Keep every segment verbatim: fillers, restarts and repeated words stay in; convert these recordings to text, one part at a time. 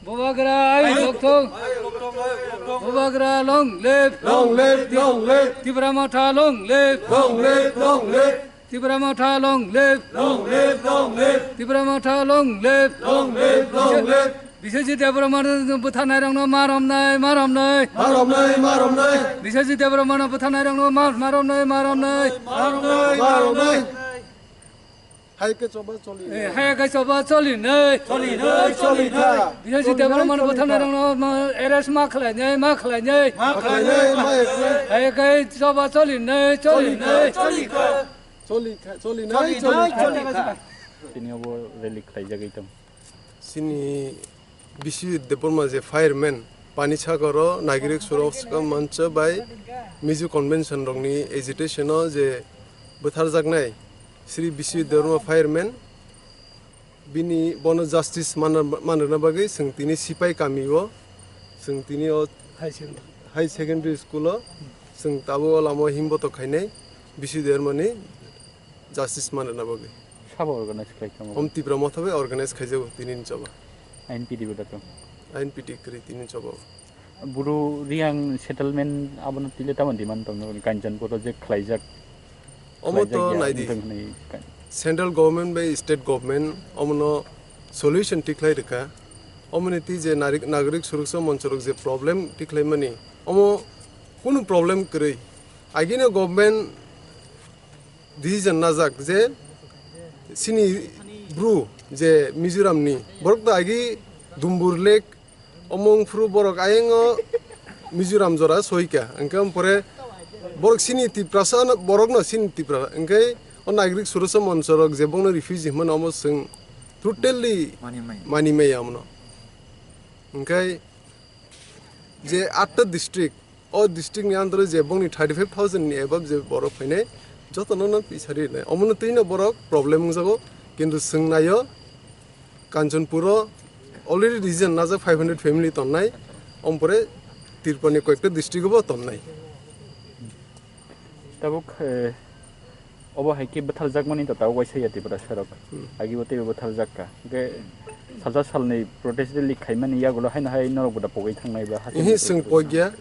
Bubagra ayuk lokthung. Bubagra long live. Long live, long live. Tipra Motha long live. Long live, long live. Tipra Motha long live. Long live, long live. Tipra Motha long live. Long live, long live. Biswajit Debbarma no bwtharnai rokno ma romnai, ma romnai. Ma romnai, ma romnai. Biswajit Debbarma no bwtharnai rokno ma, ma romnai, ma romnai. Ma romnai, ma romnai. Hai khe choba choli. Eh, hai khe choba choli nai. Choli nai, choli nai. Biswajit Debbarma no bwtharnai rokno ma, arrest ma khlai nai, ma khlai nai. Ma khlai nai, ma khlai nai. Hai khe choba choli nai, choli nai. Choli kha. Choli kha, choli nai, choli kha. Tini obo rally khlaijagwi tong. Chini Biswajit Debbarma je fireman, Panisagar o Nagarik Surakshita Manch bai Mizo Convention rokni agitation o je bwtharjaknai Shri Biswajit Debbarma fireman, bini bono justice manna, manrwna bagwi chwng tini Sipai kami o, chwng tini o High secondary. High secondary school o chwng tabuk o lama o himbotok khainai Biswajit Debbarma ni justice manna bagwi. Sabo organize khlai tamo? Om Tipra Motha bai organize khaijago tini ni choba. I N P T bo dato? I N P T kwrwi tini choba. Buru Riang settlement abono tile tamo demand tongno Kanchanpur o je khlaijak? Omo to khlaijak ya, naidi. Wngtong hwnwi kan- Central government bai state government omono solution tikhlai rwkha. Omoni twi je narik-, Nagarik Surakshita Manch rok je problem tikhlaimani, omo kunu problem kwrwi. Agini government decision najak je chini bru je Mizoram ni borok da agi Dumbur Lake omong phuru borok ayang o Mizoram jora soika, hwnkhe ampore borok chini Tiprasa no, borok no chini Tipra, hwnkhe o Nagarik Surakshita Manch rok je bongno refugee hwnmano omo chwng totally mani maya. Mani maya omono. Hwnkhe je atta district, o district ni under o je bongni thirty five thousand ni above je borok phainai, jotono no pisari nai. Omono twi no borok problem wngjago, kintu chwng naio Kanchanpur o already region najak five hundred family tongnai, ompore Tripura ni koyekta district o bo tongnai. Tabuk, eh, obo hai khe bwtharjakmani to tabuk waisa ya Tiprasa rok. Hmm. Agi bo teibo bwtharjak kha. Hwnkhe salsa salni protest rally khaimani yagulo haino hai norok bo da pogwi thangnai ba? Ihi chwng pogya.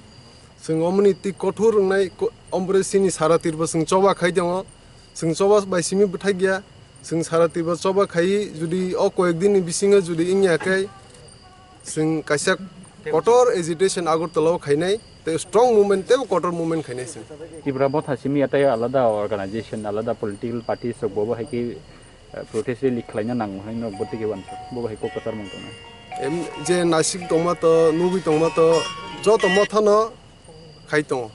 Chwng omoni twi kothor wngnai ko-, ompore chini sara Tripura chwng choba khai tongo. Chwng choba bai simi bwthai gya. Chwng sara Tripura choba khai judi o koyek din ni bisingo judi wngya khe, chwng kaisa kotor agitation Agartala o khainai, tei strong movement, tei kotor movement khainai chwng. Tipra Motha simi ya tei alada organization, alada political parties rok bo bo hai khe, eh, protest rally khlaina nango hinwi no bo tei khe uansuk, bo bo hai kok kwchar mung tongnai. Em, je nasik tongma to, nugwi tongma to, joto Motha no khai tongo.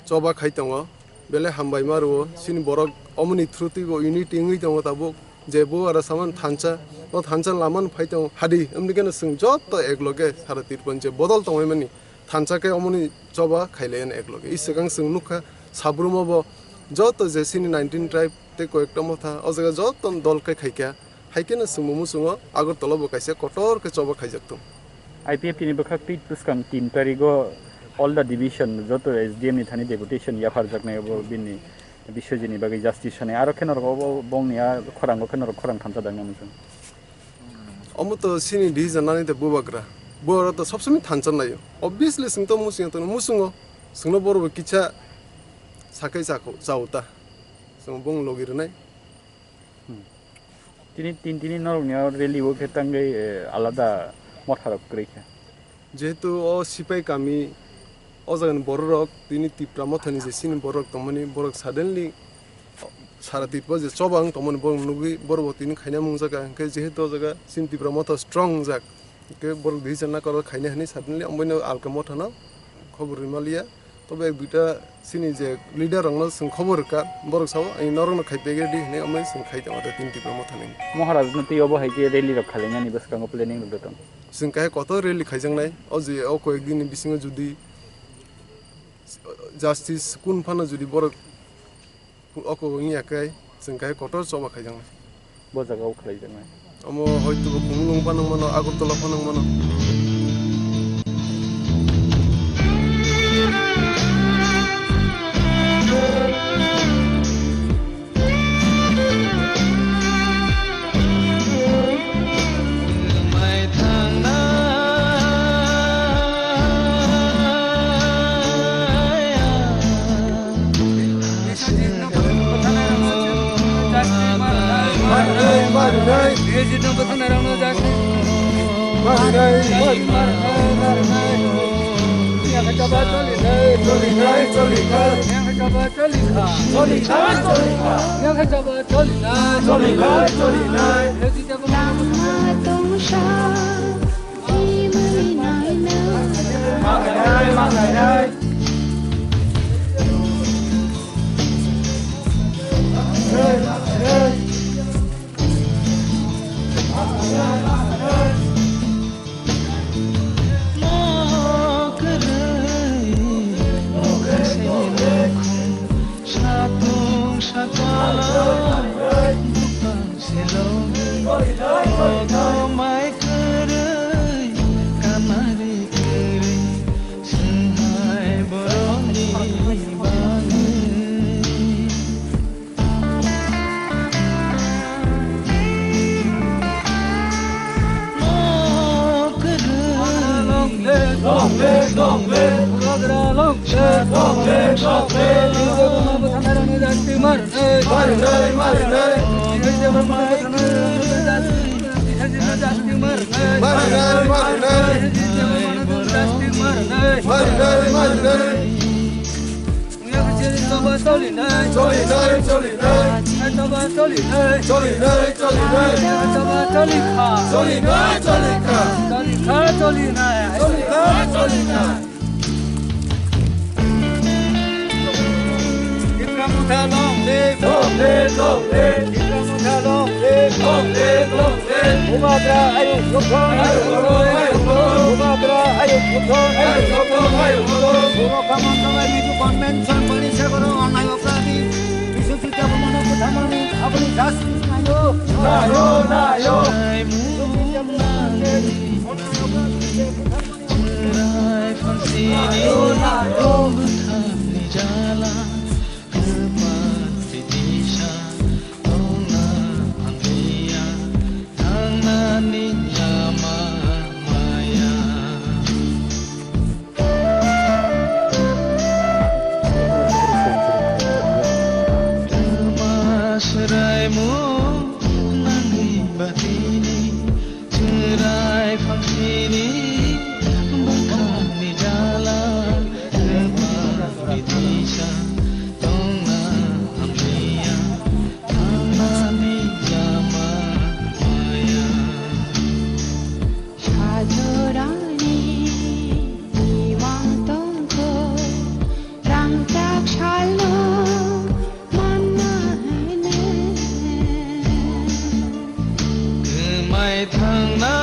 Choba khai tongo, belai hambai ma rwo. Chini borok omoni through twi bo unity wngwi tongo tabuk, je bo aro saman thansa, o thansa lama no phai tongo hadi, wngwi kheno chwng joto ek loge sara Tripura je bodol tongwi mani thansa khe omoni choba khai lai ek loge. I swkang chwng nukha Sabrum o bo joto je chini nineteen tribe tei koyekta Motha o jaga joto dol khe khai kha. Hai kheno chwngbo muchungo Agartala bo kaisa kotor khe choba khaijak tongo. I P F T ni bwkhak twi bwskang tin tarigo all the division joto S D M ni thani deputation yapharjaknai obo bini Biswajit ni bagwi justice sanai. Aro kheno rok obo bongni a khorango kheno rok khorang thansa dangna muchung. Omo to chini decision nani de bubagra. Bubagra to sob somoi thansa naio. Obviously chwng to muchung tongno muchungo. Chwngno borok bo kisa sakai chakho, chao ta. Chwng bong logi rwnai. Hmm. Tini, tin tini norokni o rally o khe tangwi, eh, alada motharok kwrwi kha. Jehetu o Sipai kami, o jagani bororok tini Tipra Mothani je chini bororok tongmani, borok suddenly sara Tipra je choba wng tongmani borok nugwi, borok bo tini khaina mung jaga, hwnkhe jehetu o jaga chini Tipra Motha strong wngjak, hwnkhe borok decision na koro khaina hinwi suddenly, omoino alka mothano khobor rwmaliya. Tobe ek duita chini je leader rokno chwng khobor rwkha, borok sao, "Ani norokno khai pegre di," hinwi omo chwng khai tongo, tei tini Tipra Mothani. Maharaj no twi obo hai khe rally rok khalainani bwskango planning rok tong. Chwng kaisa kotor rally khaijaknai, o je o koyek din ni bisingo judi justice kun phano judi borok O kok wngya khe chwng khe kotor choba khaijaknai. Bo jaga o khlaijaknai. Omo hoito bo Khumulwng phano wngmano, Agartala phano wngmano. Thangnairokno jak. Marinai, marinai, marinai. Yang kha chaba choli nai, choli nai, choli kha. Yang kha chaba choli kha. Choli nai, choli kha. Yang kha chaba choli nai, choli nai, choli nai. Lama tongsa, imui naina. Marinai, marinai. Choli nai, choli nai. Choli nai, choli nai. Choli nai, choli nai. Choli nai, choli nai. Choli nai, choli nai. Choli nai, choli nai. Tipra Motha long live. Long live, long live. Tipra Motha long live. Long live, long live. Bubagra ayuk jothon. Ayuk jothon, ayuk jothon. Bubagra ayuk jothon. Ayuk jothon, ayuk jothon. Puro Kaman Jogai Mizu Convention Balisagoro onai opradi. Biswajit Debbarmano butharmani aboni justice nayo. Nayo, nayo. Biswajit Debbarmano Chwrai phangsini bwkhamni jala kwpal tisa tongna hamya thangnani lama maya. Twma swraimung nangni bagwini Chwrai phangsini bwkhamni jala, kwpal bitisa tongna hamya, thangnani lama maya. Sajorani imang tongkho, rangchak salno manna hene. Kwmai thangna